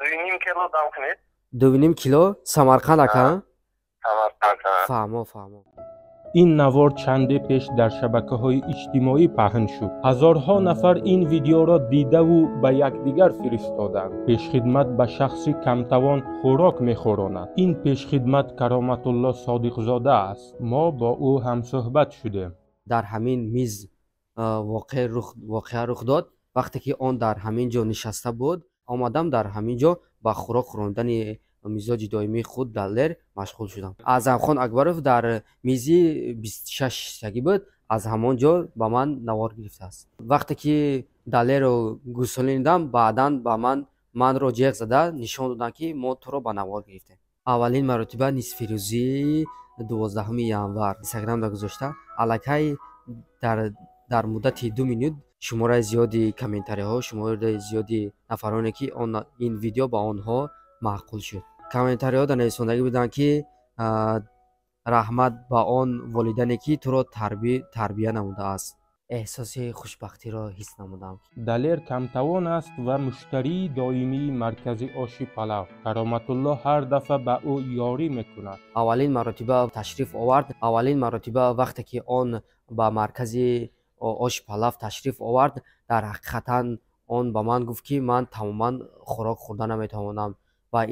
2.5 кило дам кунед. 2.5 кило Самарқанд ака? Самарқанд. Фаҳмо, фаҳмо. Ин навор чанде пеш дар шабакаҳои иҷтимоӣ паҳн шуд. Ҳазорҳо нафар ин видеоро дидаву ба якдигар фиристоданд. Пешхидмат ба шахси камтавон хӯрок мехӯронад. Ин пешхидмат Кароматулло Содиқзода аст. Мо бо ӯ ҳамсӯҳбат шудем. Дар ҳамин миз воқеа рух дод. Вақте ки он дар ҳамин ҷо нишаста буд, омадам дар ҳамин ҷо ба хӯрок хӯрондани мизоҷи доимии худ Далер машғул шудам. Аъзамхон Акбаров дар мизи 26 шиштагӣ буд, аз ҳамон ҷо ба ман навор гирифтааст. Вақте ки Далерро гусолидам, баъдан ба манро ҷеғ зада нишон доданд, ки мо туро ба навор гирифтем. Аввалин маротиба нисфирӯзии 12 январ инстаграмда гузошта, аллакай дар муддати 2 минут шумораи зиёди комментариҳо, шумораи зиёди нафароне ки ин видео ба онҳо маъқул шуд. Комментариҳо дар нависондагӣ буданд, ки раҳмат ба он волидане ки туро тарбия намудааст. Эҳсоси хушбахтиро ҳис намудам. Далер камтавон аст ва муштарии доимии маркази оши палав. Кароматулло ҳар дафъа ба ӯ ёрӣ мекунад. Аввалин маротиба ташриф овард. Аввалин маротиба вақте ки он ба маркази оши палав ташриф овард, дар ҳақиқатан он ба ман гуфт, ки ман тамоман хӯрок хӯрда наметавонам. Ва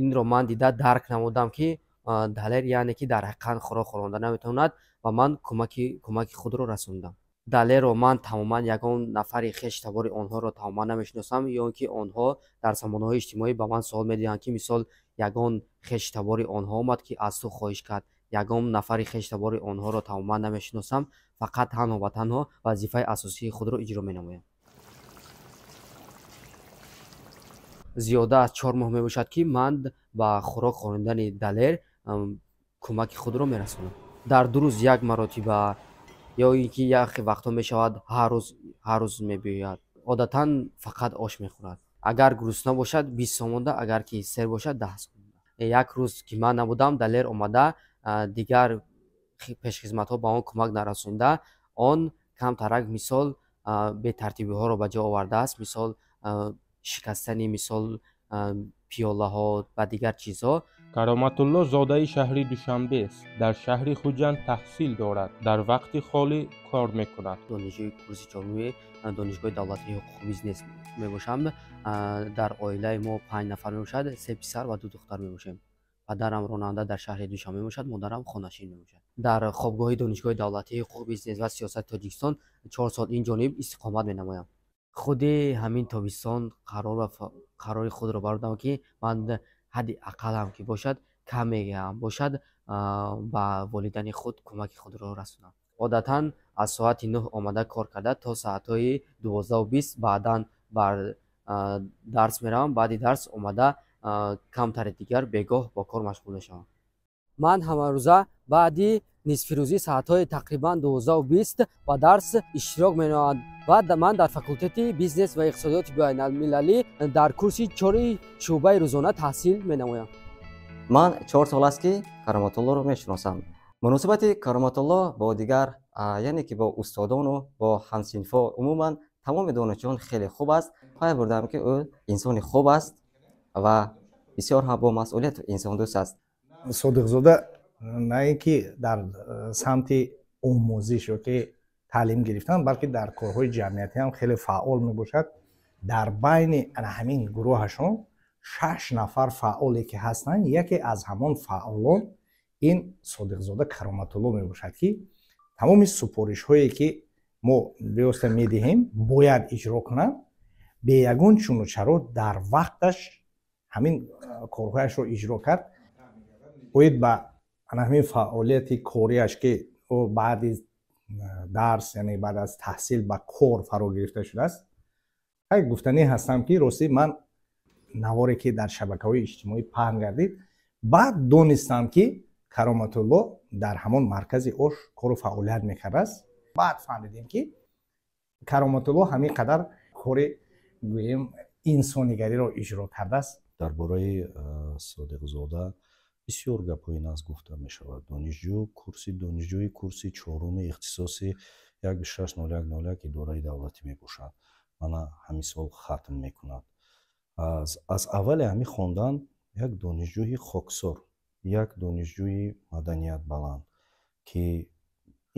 инро ман дида дарк намудам, ки Далер яъне ки дар ҳақиқат хӯрок хӯронда наметавонад ва ман кӯмаки худро расондам. Далерро ман тамоман ягон нафари хештабори онҳоро тамоман намешиносам, ё ин ки онҳо дар сомонаҳои иҷтимоӣ ба ман суол медиҳанд, ки мисол ягон хештабори онҳо омад, ки аз ту хоҳиш кард. Ягон нафари хештабори онҳоро тамоман намешиносам, фақат танҳо ва танҳо вазифаи асосии худро иҷро менамоям. Зиёда аз 4 моҳ мебошад, ки ман ба хӯрок хӯрондани Далер кӯмаки худро мерасонам. Дар 2 рӯз як маротиба ё ин ки яхе вақтҳо мешавад ҳар рӯз мебиёяд. Одатан фақат ош мехӯрад. Агар гурусна бошад 20 сомонда, агар ки сер бошад 10 сомонда. Як рӯз ки ман набудам, Далер омада, дигар пешхизматҳо ба он кӯмак нарасонда, он камтарак мисол бетартибиҳоро ба ҷо овардааст, мисол шикастани мисол пиёлаҳо ва дигар чизҳо. Кароматулло зодаи шаҳри Душанбест. Дар шаҳри Хуҷанд таҳсил дорад. Дар вақти холӣ кор мекунад. Донишҷӯи курси чоруми Донишгоҳи давлатии ҳуқуқу бизнес мебошам. Дар оилаи мо 5 нафар мебошад, 3 писар ва 2 духтар мебошем. Падарам ронанда дар шаҳри Душанбе мебошад, модарам хонашин мебошад. Дар хобгоҳи Донишгоҳи давлатии ҳуқуқу бизнес ва сиёсати Тоҷикистон 4 сол ин ҷониб истиқомат менамоям. Худи ҳамин тобистон қарори худро бародам, ки ман ҳадди ақалам ки бошад, каме ҳам бошад, ба волидани худ кӯмаки худро расонам. Одатан аз соати 9 омада кор карда то соатҳои 12:20 баъдан бар дарс меравам. Баъди дарс омада камтари дигар бегоҳ бо кор машғул мешавам. Ман ҳамарӯза баъди нисфирӯзӣ соатҳои тақрибан 12:20 ба дарс иштирок менамоям ва ман дар факултети бизнес ва иқтисодиёти байналмилалӣ дар курси 4 шӯъбаи рӯзона таҳсил менамоям. Ман 4 сол аст, ки Кароматуллоро мешиносам. Муносибати Кароматулло бо дигар, яъне ки бо устодону бо ҳамсинфҳо, умуман тамоми донишҷӯён хеле хуб аст. Пай бурдам, ки ӯ инсони хуб аст ва бисёр ҳам бо масъулият инсондӯст аст. Содиқзода на ин ки дар самти омӯзиш ё ки таълим гирифтан, балки дар корҳои ҷамъиятӣ ҳам хеле фаъол мебошад. Дар байни ана ҳамин гурӯҳашон 6 нафар фаъоле ки ҳастанд, яке аз ҳамон фаъолон ин Содиқзода Кароматулло мебошад, ки тамоми супоришҳое ки мо бевосита медиҳем, бояд иҷро кунанд. Бе ягон чуну чаро дар вақташ ҳамин корҳояшро иҷро кард. Оид ба ана ҳамин фаъолияти кориаш, ки ӯ баъди дарс, яъне баъд аз таҳсил ба кор фаро гирифта шудааст, гуфтанӣ ҳастам, ки ростӣ ман наворе ки дар шабакаҳои иҷтимоӣ паҳн гардид, баъд донистам, ки Кароматулло дар ҳамон маркази ош кору фаъолият мекардааст. Баъд фаҳмидем, ки Кароматулло ҳамин қадар кори гӯем инсонигариро иҷро кардааст. Дар бораи Содиқзода бисёр гапҳои нағз гуфта мешавад. Донишҷӯи курси чоруми ихтисоси 160101 идораи давлатӣ мебошад. Мана ҳамин сол хатм мекунад. Аз аввали ҳамин хондан як донишҷӯи хоксор, як донишҷӯи маданиятбаланд, ки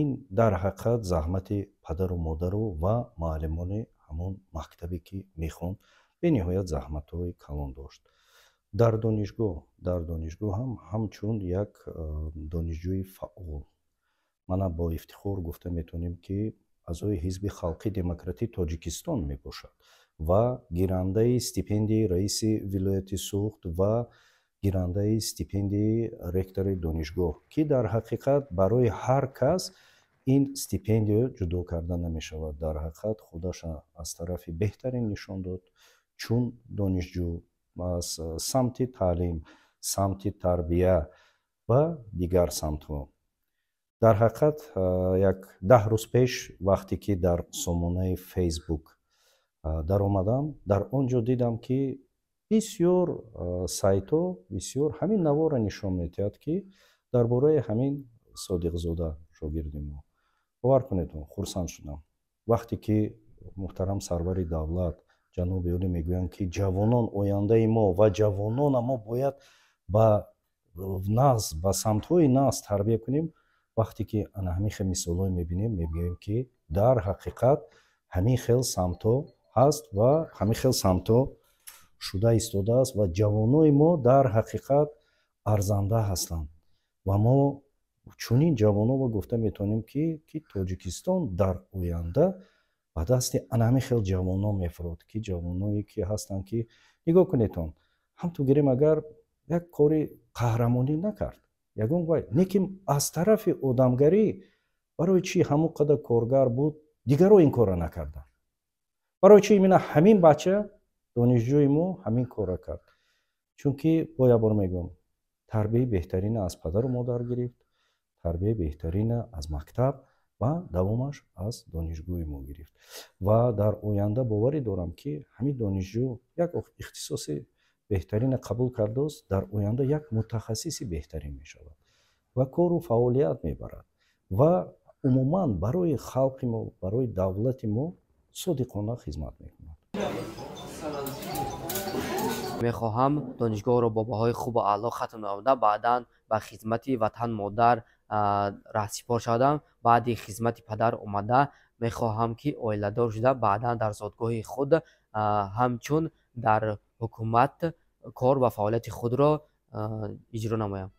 ин дар ҳақиқат заҳмати падару модару ва муаллимони ҳамон мактабе, ки мехонд, бениҳоят заҳматҳои калон дошт. Дар донишгоҳ ҳам ҳамчун як донишҷӯи фаъол, мана бо ифтихор гуфта метавонем, ки аъзои Ҳизби Халқи Демократии Тоҷикистон мебошад ва гирандаи стипендияи раиси вилояти Суғд ва гирандаи стипендияи ректори донишгоҳ, ки дар ҳақиқат барои ҳар кас ин стипендия ҷудо карда намешавад. Дар ҳақиқат худаша аз тарафи беҳтарин нишон дод, чун донишҷӯ аз самти таълим, самти тарбия ва дигар самтҳо. Дар ҳақиқат як 10 рӯз пеш, вақте ки дар сомонаи Фейсбук даромадам, дар он ҷо дидам, ки бисёр сайтҳо бисёр ҳамин наворро нишон медиҳад, ки дар бораи ҳамин Содиқзода, шогирди мо. Бовар кунед, хурсанд шудам, вақте ки муҳтарам сарвари давлат ҷаноби олӣ мегӯянд, ки ҷавонон ояндаи мо ва ҷавонона мо бояд ба нағз, ба самтҳои нағз тарбия кунем. Вақте ки ана ҳамин хел мисолҳое мебинем, мегӯем, ки дар ҳақиқат ҳамин хел самтҳо ҳаст ва ҳамин хел самтҳо шуда истодааст ва ҷавонои мо дар ҳақиқат арзанда ҳастанд ва мо чунин ҷавононро гуфта метавонем, ки Тоҷикистон дар оянда ба дасти ана ҳамин хел ҷавонон мефурод, ки ҷавоное ки ҳастанд, ки нигоҳ кунедон, ҳамту гирем, агар як кори қаҳрамонӣ накард ягон вай, лекин аз тарафи одамгарӣ барои чӣ ҳамон қадар коргар буд, дигарро ин корро накарданд? Барои чӣ именно ҳамин бача, донишҷӯи мо, ҳамин корро кард? Чунки бо як бор мегӯям, тарбияи беҳтарина аз падару модар гирифт, тарбияи беҳтарина аз мактаб ва давомаш аз донишгоҳи мо гирифт. Ва дар оянда боварӣ дорам, ки ҳамин донишҷӯ як ихтисоси беҳтарина қабул кардааст, дар оянда як мутахассиси беҳтарин мешавад ва кору фаъолият мебарад ва умуман барои халқи мо, барои давлати мо содиқона хизмат мекунад. Мехоҳам донишгоҳро бо баҳои хубу аъло хатм намуда, баъдан ба хизмати ватан модар раҳсипор шавам. Баъди хизмати падар омада, мехоҳам, ки оиладор шуда, баъдан дар зодгоҳи худ ҳамчун дар ҳукумат кор ва фаъолияти худро иҷро намоям.